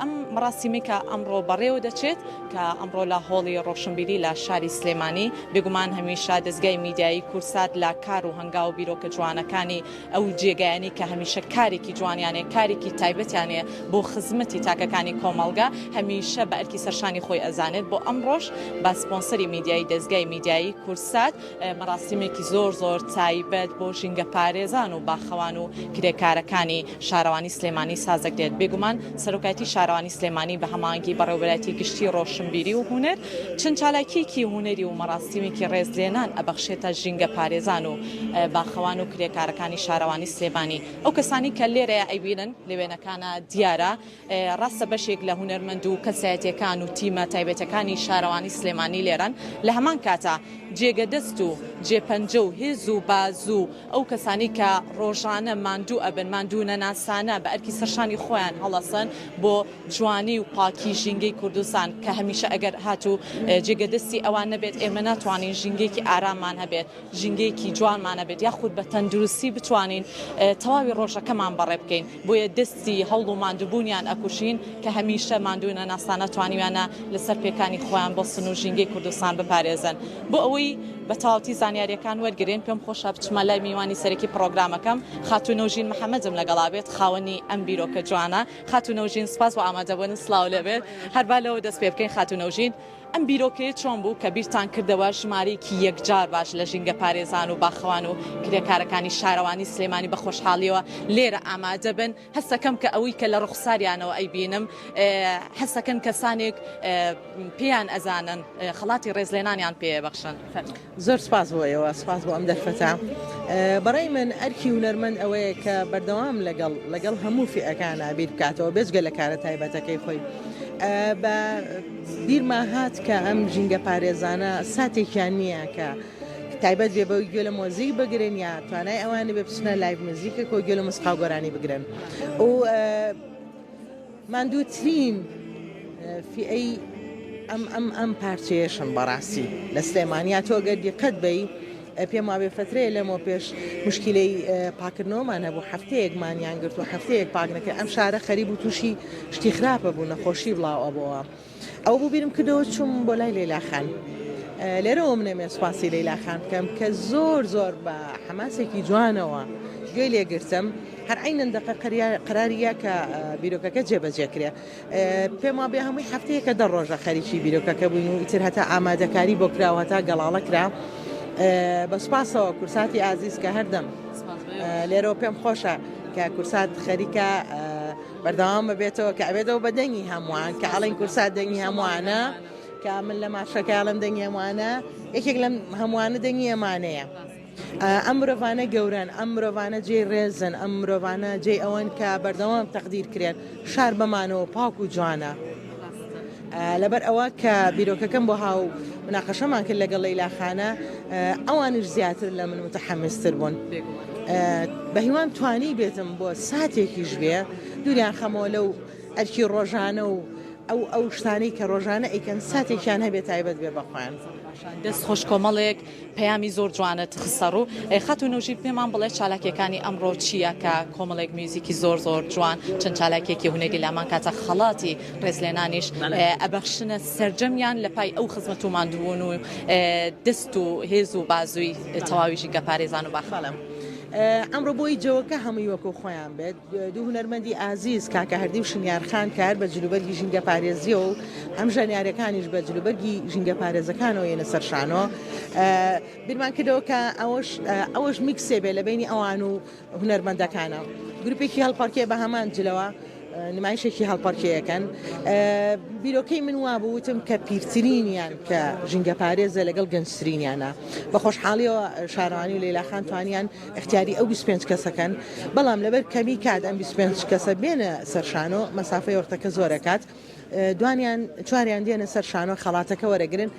ئەم مەراسیمەی کە ئەمڕۆ بەڕێوە دەچێت کە ئەمڕۆ لە هۆڵی ڕۆشنبیری لە شاری سلێمانی بێگومان هەمیشە دەزگای میدیایی کوردسات لە کار و هەنگاو و بیرۆکە جوانەکانی ئەو جێگایانەی کە هەمیشە کارێکی جوانیان هەیە کارێکی تایبەتیان هەیە بۆ خزمەتی تاکەکانی کۆمەڵگا هەمیشە بە ئەرکی سەرشانی خۆی ئەزانێت بۆ ئەمڕۆش بە سپۆنسەری میدیایی دەزگای میدیایی کوردسات مەراسیمێکی زۆر زۆر تایبەت بۆ ژینگەپارێزان و باخەوان و کرێکارەکانی شارەوانی سلێمانی سازدەکرێت. بێگومان سەرۆکایەتی شارەوانی سلێمانی بە هەماهەنگی بەڕێوەبەرایەتی گشتی ڕۆشنبیری و هونەر چەند چالاکییەکی هونەری و مەراسیمێکی ڕێزلێنان ئەبەخشێتە ژینگەپارێزان و باخەوان و کرێکارەکانی شارەوانی سلێمانی. ئەو کەسانەی کە لێرەیە ئەیبینن لە وێنەکانا دیارە ڕاستە بەشێک لە هونەرمەند و کەسایەتیەکان و تیمە تایبەتەکانی شارەوانی سلێمانی لێرەن، لە هەمان کاتا جێگە دەست و جێ پەنجە و هێز و بازوو ئەو کەسانەی کە ڕۆژانە ماندوو ئەبن، ماندوونەناسانە بە ئەرکی سەرشانی خۆیان هەڵەسن بۆ جوانی و پاکی ژینگەی کوردستان کە هەمیشە ئەگەر هاتوو جێگە دەستی ئەوان نەبێت ئێمە ناتوانین ژینگەیەکی ئاراممان هەبێت. ژینگەیەکی جوانمان هەبێت یاخود بە تەندروستی بتوانین تەواوی ڕۆژەکەمان بەڕێ بکەین بۆیە دەستی هەوڵ و ماندووبوونیان ئەکوشین کە هەمیشە ماندوونەناسانە توانیویانە لەسەر پێکانی خۆیان بۆسن و ژینگەی کوردستان بپارێزن بۆ ئەوەی بە تەواوەتی زانیاریەکان وەرگرین پێم خۆشە بچمە لای میوانی سەرەکی پڕۆگرامەکەم خاتوو نەوژین محەمەدم لەگەڵا بێت خاوەنی ئەم بیرۆکە جوانە خاتوو نەوژین سپاس بۆ ئامادەبوونت سڵاو لێبێت هەر با لەوە دەست پێ بکەین خاتوو نەوژین ئەم بیرۆکەیە چۆن بوو کە بیرتان کردەوە ژمارەیەکی یەکجار باش لە ژینگەپارێزان و باخەوان و کرێکارەکانی شارەوانی سلێمانی بە خۆشحاڵیەوە لێرە ئامادە بن؟ هەستەکەم کە ئەوەی کە لە ڕوخساریانەوە ئەیبینم هەستەکەن کەسانێک پێیان ئەزانن خەڵاتی ڕێزلێنانیان پێ بەخشن. زۆر سپاس بۆ ئێوە، سپاس بۆ ئەم دەرفەتە. بەڕای من ئەرکی هونەرمەند ئەوەیە کە بەردەوام لەگەڵ لەگەڵ هەموو فیئەکانا بیر بکاتەوە بێجگە لە کارە تایبەتەکەی خۆی. بە بیرما هات کە ئەم ژینگە پارێزانە ساتێکیان نییە کە تایبەت بێ بەوەی گوێ لە مۆزیک بگرن یا توانای ئەوانی بێ بچنە live موزیکێک و گوێ لە مۆسیقا و گۆرانی بگرن و ماندووترین فیئەی ئەم ئەم ئەم پارچەیەشن بەڕاستی لە سلێمانیا تۆ گەر دیقەت بەی پێم وابێ فترەیە لەمەوە پێش مشکلەی پاکردنەوەمان هەبوو هەفتەیەک مانیان گرت و هەفتەیەک پاک نەکرد ئەم شارە خەریب و تووشی شتی خراپە بوو نەخۆشی بڵاو ئەبەوە ئەوە بوو بیرم کردەوە چووم بۆ لای لەیلا خان. لێرەوە منەمێ سوپاسی لەیلا خان بکەم کە زۆر زۆر بە حەماسێکی جوانەوە گوێی لێگرتم هەر عینەن دەقە قەراری یا کە بیرۆکەکە جێبەجێ کرێ پێم وابێ هەمووی هەفتەیەکە دە ڕۆژە خەریکی بیرۆکەکە بووین و ئیتر هەتا ئامادەکاری بۆ کرا و هەتا گەڵاڵە کرا بە سوپاسەوە کورساتی ئازیز کە هەردەم لێرەوە پێم خۆشە کە کورسات خەریکە بەردەوام ببێتەوە کە ئەبێتەوە بە دەنگی هەمووان کە ئەڵێن کورسات دەنگی هەمووانە کە من لە ماشەکە ئەڵێم دەنگی هەمووانە یەکێک لەم هەمووانە دەنگی ئەمانەیە ئەم مرۆڤانە گەورەن ئەم مرۆڤانە جێی ڕێزن ئەم مرۆڤانە جێی ئەوەن کە بەردەوام تەقدیر کرێن شار بەمانەوە پاک و جوانە لەبەر ئەوە کە بیرۆکەکەم بۆ هاو مناقەشەمان کرد لەگەڵ لەیلا خانە ئەوانیش زیاتر لە من متحمستر بوون بە هیوام توانی بێتم بۆ ساتێکیش بێ دووریان خەمەوە لەو ئەرکی ڕۆژانە و ئەو ئەو شتانەی کە ڕۆژانە ئەیکەن ساتێکیان هەبێت تایبەت بێ بە خۆیان. دەست خۆش کۆمەڵێک پەیامی زۆر جوانت خستە ڕوو. خاتوو نەوژین پێمان بڵێ چالاکیەکانی ئەمڕۆ چییە کە کۆمەڵێک میوزیکی زۆر زۆر جوان چەند چالاکیەکی هونەری لامان کاتە خەڵاتی ڕێزلێنانیش ئەبەخشنە سەرجەمیان لە پای ئەو خزمەت و ماندووبوون و دەست و هێز و بازووی تەواوی ژینگەپارێزان و باخەوانان. ئەمڕۆ بۆی جەوەکە هەمووی وەکو خۆیان بێت دوو هونەرمەندی ئازیز کاکە هەردی و شنیار خان کار بە جلوبەرگی ژینگەپارێزیەوە و هەم ژەنیارەکانیش بە جلوبەرگی ژینگەپارێزەکانەوە یەنە سەر شانۆ بیرمان کردەوە کە ئەوەش ئەوەش میکسێ بێ لە بینی ئەوان و هونەرمەندەکانە گروپێکی هەڵپەڕکێ بە هەمان جلەوە نمایشێکی هەڵپەڕکێیەکەن بیرۆکەی من وابوو وتم کە پیرترینیان کە ژینگەپارێزە لەگەڵ گەنجترینیانە بە خۆشحاڵیەوە شارەوانی و لەیلا خان توانیان اختیاری ئەو 25 کەسەکەن بەڵام لەبەر کەمی کات ئەم 25 کەسە بێنە سەر شانۆ مەسافەی وەختەکە زۆرەکات دوانیان چواریان دێنە سەر شانۆ خەڵاتەکە وەرەگرن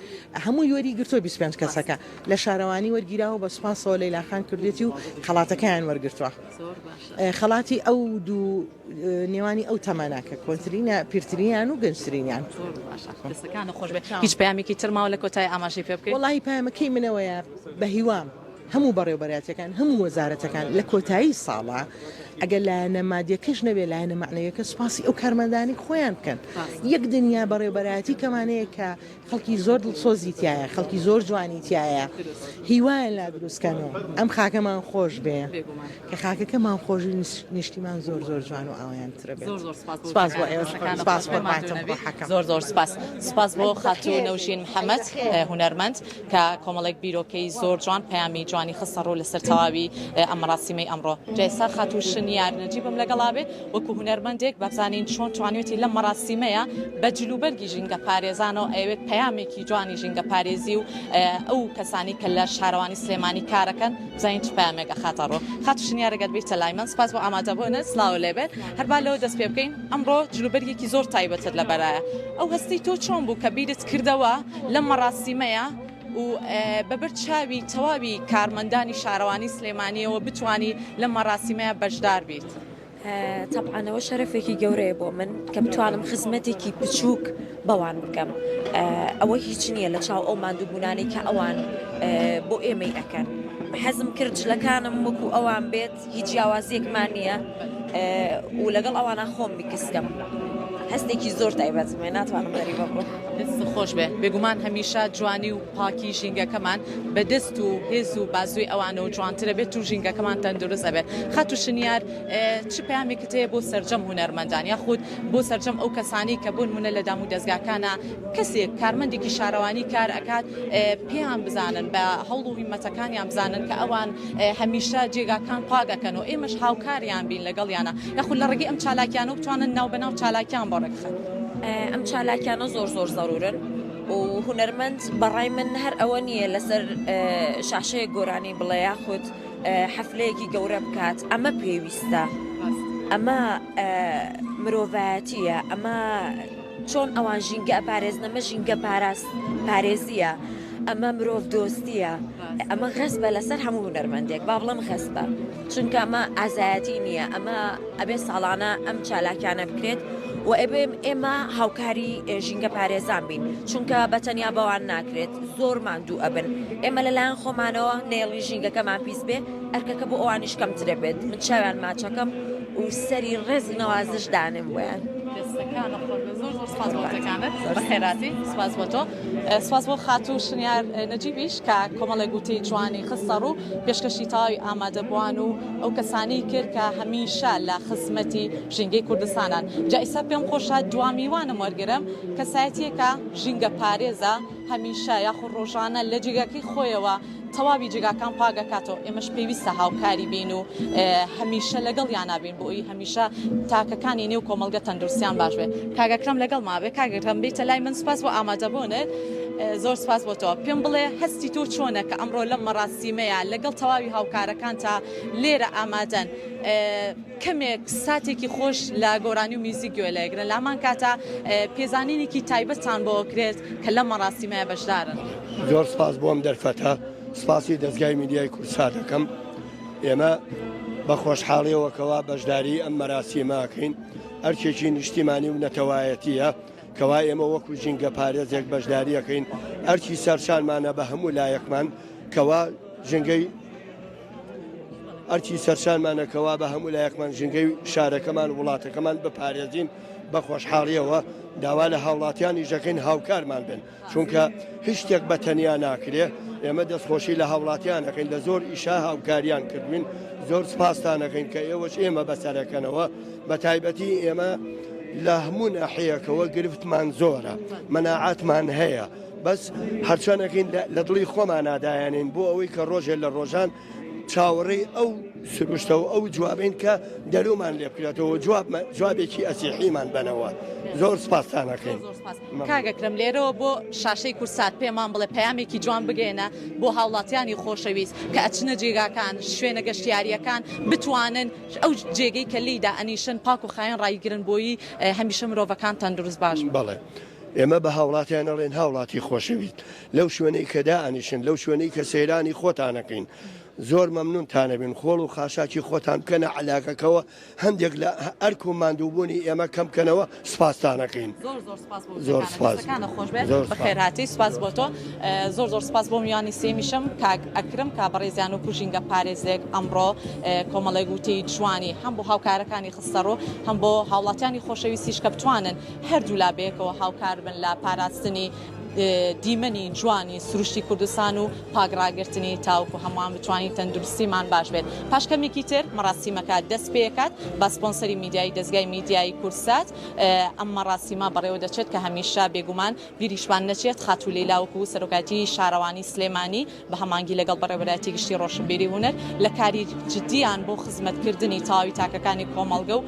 هەمووی وەری گرتووە 25 کەسەکە لە شارەوانی وەرگیراوە بە سوپاسەوە لەیلا خان کردێتی و خەڵاتەکەیان وەرگرتووە خەڵاتی ئەو دوو نێوانی ئەو تەمەنە کە کۆنترینە پیرترینیان و گەنجترینیان. زۆر باشە دەستەکانت خۆش بێت هیچ پەیامێکی تر ماوە لە کۆتایی ئاماژەی پێ بکەیت؟ وەڵاهی پەیامەکەی من ئەوەیە بە هیوام هەموو بەڕێوبەرایەتیەکان هەموو وەزارەتەکان لە کۆتایی ساڵا. ئەگەر لایەنە مادیەکەش نەبێ لایەنە مەعنەویەکە سوپاسی ئەو کارمەندانەی خۆیان بکەن یەک دنیا بەڕێوبەرایەتی کەمانەیە کە خەڵکی زۆر دڵسۆزی تیایە خەڵکی زۆر جوانی تیایە هیوایان لا دروستکەن و ئەم خاکەمان خۆش بێ کە خاکەکەمان خۆش نیشتیمان زۆر زۆر جوان و ئاوایانترە بێت زۆر زۆر سپاس بۆ سپاس بۆ ئێوەش سپاس قوربانتم ڕۆحەکەم زۆر زۆر سپاس سپاس بۆ خاتوو نەوژین محەممەد هونەرمەند کە کۆمەڵێک بیرۆکەی زۆر جوان پەیامی جوانی خستە ڕوو لەسەر تەواوی ئەم مەراسیمەی ئەمڕۆ. جا ئێستا خاتوو شنیار نەجیبم لەگەڵا بێ وەکو هونەرمەندێک با بزانین چۆن توانیوێتی لەم مەراسیمەیە بە جلوبەرگی ژینگە پارێزانەوە ئەیەوێت پەیامێکی جوانی ژینگە پارێزی و ئەو کەسانی کە لە شارەوانی سلێمانی کارەکەن بزانین چ پەیامێک ئەخاتە ڕوو. خاتوو شنیار ئەگەر بێیتە لای من سپاس بۆ ئامادەبوونت سڵاو لێبێت هەر با لەوە دەست پێ بکەین ئەمڕۆ جلوبەرگێکی زۆر تایبەتت لەبەرایە ئەو هەستەی تۆ چۆن بوو کە بیرت کردەوە لەم مەراسیمەیە و بە بەر چاوی تەواوی کارمەندانی شارەوانی سلێمانیەوە بتوانی لەم مەراسیمەیە بەشدار بیت؟ تەبعەن ئەوە شەرەفێکی گەورەیە بۆ من کە بتوانم خزمەتێکی بچووک بەوان بکەم ئەوە هیچ نییە لە چاو ئەو ماندووبوونانەی کە ئەوان بۆ ئێمەی ئەکەن حەزم کرد جلەکانم وەکو ئەوان بێت هیچ جیاوازیەکمان نییە و لەگەڵ ئەوانە خۆم میکسکەم هەستێکی زۆر تایبەتمێ ناتوانم دەری ببڕم. دەستت خۆش بێ بێگومان هەمیشە جوانی و پاکی ژینگەکەمان بە دەست و هێز و بازووی ئەوانەوە جوانترە بێت و ژینگەکەمان تەندروست ئەبێت خاتوو شنیار چ پەیامێکت هەیە بۆ سەرجەم هونەرمەندان یاخود بۆ سەرجەم ئەو کەسانەی کە بۆنمونە لە دام و دەزگاکانا کەسێک کارمەندێکی شارەوانی کار ئەکات پێیان بزانن بە هەوڵ و هیمەتەکانیان بزانن کە ئەوان هەمیشە جێگاکان پاک ئەکەن و ئێمەش هاوکاریان بین لەگەڵیانە یاخود لە ڕێگەی ئەم چالاکیانە بتوانن ناوبەناو چالاکیان بۆ ڕێکخەن. ئەم چالاکیانە زۆر زۆر زەرورن و هونەرمەند بەڕای من هەر ئەوە نییە لەسەر شاشەیەک گۆرانی بڵێ یاخود حەفلەیەکی گەورە بکات ئەمە پێویستە ئەمە مرۆڤایەتیە ئەمە چۆن ئەوان ژینگە ئەپارێزن ئەمە ژینگە پاراست پارێزیە ئەمە مرۆڤ دۆستیە ئەمە غەسبە لەسەر هەموو هونەرمەندێک با بڵێم غەسبە چونکە ئەمە ئازایەتی نییە ئەمە ئەبێ ساڵانە ئەم چالاکیانە بکرێت و ئەبێ ئێمە هاوکاری ژینگە پارێزان بین چونکە بە تەنیا بەوان ناکرێت زۆر ماندوو ئەبن ئێمە لەلایەن خۆمانەوە نێڵی ژینگەکەمان پیس بێ ئەرکەکە بۆ ئەوانیش کەمترە بێت من چاویان ماچەکەم و سەری ڕێز و نەوازش دانێم بۆیان. دەستەکانت خۆش بێت زۆر زۆر سپاس بۆ وتەکانت بەخێرهاتی سپاس بۆ تۆ سپاس بۆ خاتوو شنیار نەجیبیش کە کۆمەڵێک وتەی جوانی خستە ڕوو پێشکەشی تەواوی ئامادەبووان و ئەو کەسانەی کرد کە هەمیشە لە خزمەتی ژینگەی کوردستانان جا ئیستا پێم خۆشە دوا میوانم وەرگرم کەسایەتیەکە ژینگە پارێزە هەمیشە یاخود ڕۆژانە لە جێگاکەی خۆیەوە تەواوی جێگاکان پاک ئەکاتەوە، ئێمەش پێویستە هاوکاری بین و هەمیشە لەگەڵیانا بین بۆ ئەوی هەمیشە تاکەکانی نێو کۆمەڵگە تەندروستیان باش بێت. کاک ئەکرەم لەگەڵما بێ، کاک ئەکرەم بێیتە لای من سوپاس بۆ ئامادەبوونت. زۆر سوپاس بۆ تۆ. پێم بڵێ هەستی تۆ چۆنە کە ئەمڕۆ لەم مەراسیمەیە لەگەڵ تەواوی هاوکارەکانتا لێرە ئامادەن؟ کەمێک ساتێکی خۆش لە گۆرانی و میوزیک گوێ لێگرن لە هەمان کاتا پێزانینێکی تایبەتتان بۆ کرێت کە لەم مەراسیمەیە بەشدارن. زۆر سپاس بۆ ئەم دەرفەتە، سپاسی دەزگای میدیای کوردسات دەکەم. ئێمە بە خۆشحاڵیەوە کەوا بەشداری ئەم مەراسیمە ئەکەین، ئەرکێکی نیشتیمانی و نەتەوایەتیە کەوا ئێمە وەکو ژینگە پارێزێک بەشداری ئەکەین، ئەرکی سەرشانمانە بە هەموو لایەکمان کەوا ژینگەی ئەرکی سەرشانمانە کەوا بە هەموو لایەکمان ژینگەی شارەکەمان وڵاتەکەمان بپارێزین بە خۆشحاڵیەوە داوا لە هاوڵاتیانیش دەکەین هاوکارمان بن چونکە هیچ شتێک بە تەنیا ناکرێ ئێمە دەستخۆشی لە هاوڵاتیان ئەکەین لە زۆر ئیشا هاوکاریان کردوین زۆر سپاستان ئەکەین کە ئێوەش ئێمە بەسەرەکەنەوە بە تایبەتی ئێمە لە هەموو ناحەیەکەوە گرفتمان زۆرە مەناعەتمان هەیە بەس هەرچەنەکەین لە دڵی خۆمانا دایانین بۆ ئەوەی کە ڕۆژێ لە ڕۆژان چاوەڕێی ئەو سروشتە و ئەو جوابین کە دەرومان لێ بکرێتەوە جوابێکی ئەسیحیمان بەنەوە زۆر سپاستان ئەکەین. کاک ئەکرەم لێرەوە بۆ شاشەی کوردسات پێمان بڵێ پەیامێکی جوان بگەیەنە بۆ هاوڵاتیانی خۆشەویست کە ئەچنە جێگاکان شوێنە گەشتیاریەکان بتوانن ئەو جێگەی کە لێیدا ئەنیشن پاک و خاوێن ڕایگرن بۆیی هەمیشە مرۆڤەکان تەندروست باش بن. بەڵێ ئێمە بە هاوڵاتیان ئەڵێن هاوڵاتی خۆشەویست لەو شوێنەی کە دائەنیشن لەو شوێنەی کە سەیرانی خۆتان ئەکەین. زۆر مەمنونتانەبین خۆڵ و خاشاکی خۆتان بکەنە عەلاگەکەوە هەندێک لە ئەرک و ماندووبوونی ئێمە کەم بکەنەوە سوپاستانەکەین. زۆر زۆر سپاس بۆ زۆر وتەکانت سپاس دەستەکانت خۆش بێت زۆر سپاس. بەخێرهاتی سپاس بۆ تۆ زۆر زۆر سپاس بۆ میوانی سێمیشم کاک ئەکرم کە بەڕێزیان وەکو ژینگە پارێزێک ئەمڕۆ کۆمەڵێک وتەی جوانی هەم بۆ هاوکارەکانی خستەڕوو هەم بۆ هاوڵاتیانی خۆشەویستیش کە بتوانن هەردوولا بەیەکەوە هاوکار بن لە پاراستنی دیمەنی جوانی سروشتی کوردستان و پاک ڕاگرتنی تاوەکو هەمووان بتوانین تەندروستیمان باش بێت. پاش کەمێکی تر مەراسیمەکە دەست پێکات بە سپۆنسەری میدیایی دەزگای میدیایی کوردسات ئەم مەراسیمە بەڕێوە دەچێت کە هەمیشە بێگومان بیریشمان نەچێت خاتوو لەیلا وەکو سەرۆکایەتی شارەوانی سلێمانی بە هەمانگی لەگەڵ بەڕێوەبەرایەتی گشتی ڕۆشنبیری هونەر لە کاری جدییان بۆ خزمەتکردنی تەواوی تاکەکانی کۆمەڵگە و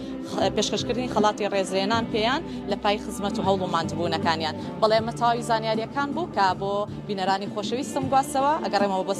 پێشکەشکردنی خەڵاتی ڕێزلێنان پێیان لە پای خزمەت و هەوڵ و ماندبوونەکانیان. بەڵێ ئەمە تەواوی زانیارییەکان بوو کە بۆ بینەرانی خۆشەویستم گواستەوە. ئەگەڕێمەوە بۆ.